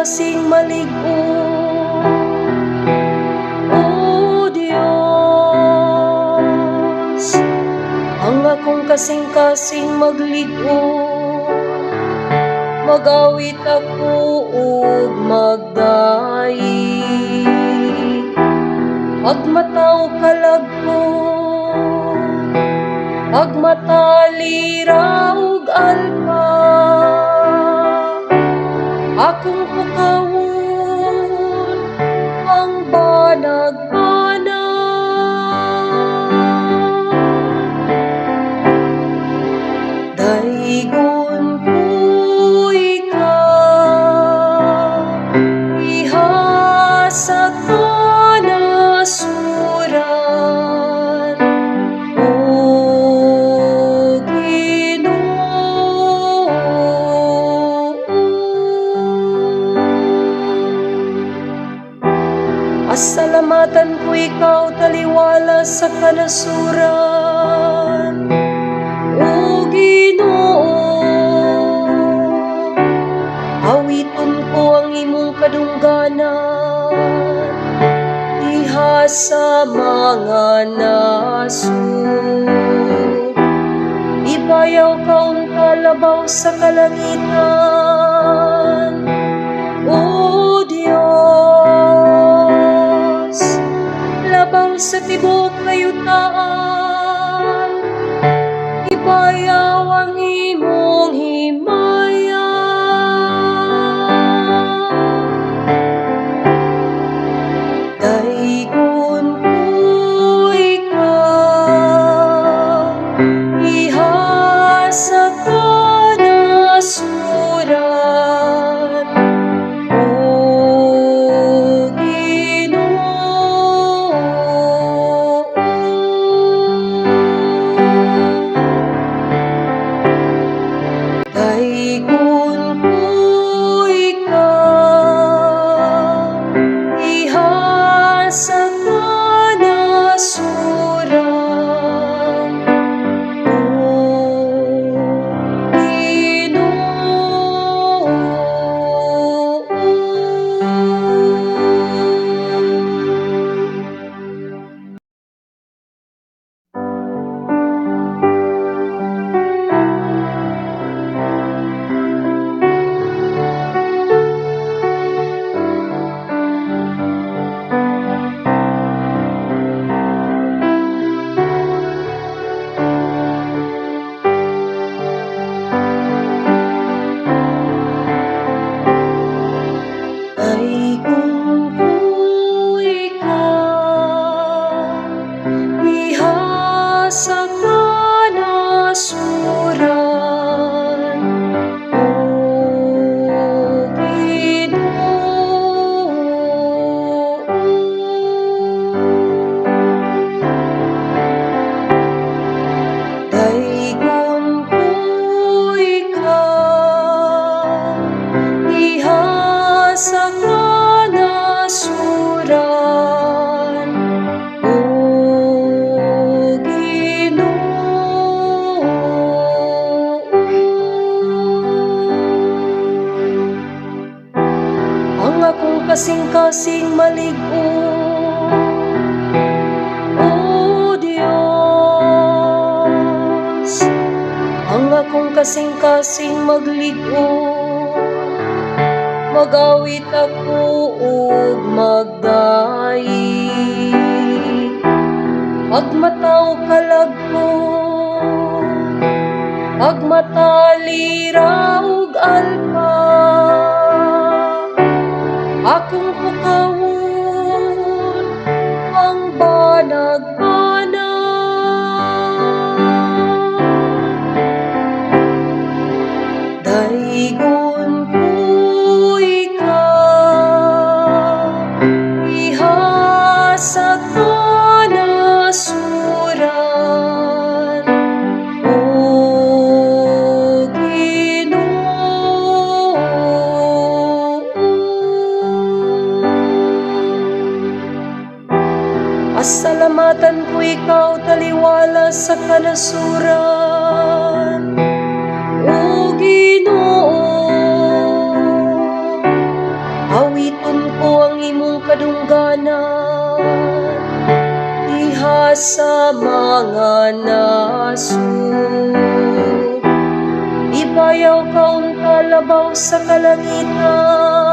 kasing-kasing malig-on. O Dios, ang akong kasing-kasing maglig-on, magawit ako ug magdaig. Pagmataw kalag ko, pagmatalira ug alpa, akong pukawon ang banag-banag. Daygon ko ikaw, diha sa kanasuran, O Ginoo. Pasalamatan ko ikaw taliwala sa kanasuran, O Ginoo. Awiton ko ang imong kadungganan diha sa mga nasod. Ibayaw ka unta labaw sa kalangitan, O Dios, labaw sa tibuok kayutaan, ibayaw ang imong himaya. Daygon ko ikaw, diha sa kanasuran, O Ginoo. Daygon ko ikaw, diha sa kanasuran, O Ginoo. Daygon ko ikaw, diha sa kanasuran, O Ginoo. Daygon ko ikaw, diha sa kanasuran, O Ginoo. Ang akong kasing-kasing malig-on, O Dios, ang akong kasing-kasing maglig-on, magawit ako ug magdaig. Pagmataw kalag ko, pagmatalira ug alpa, akong pukawon ang banag-banag. Daygon ko ikaw, diha sa kanasuran, O Ginoo. Pasalamatan ko ikaw taliwala sa kanasuran, O Ginoo. ko ang imong kadungganan diha sa mga nasud. Ibayaw ka unta labaw sa kalangitan.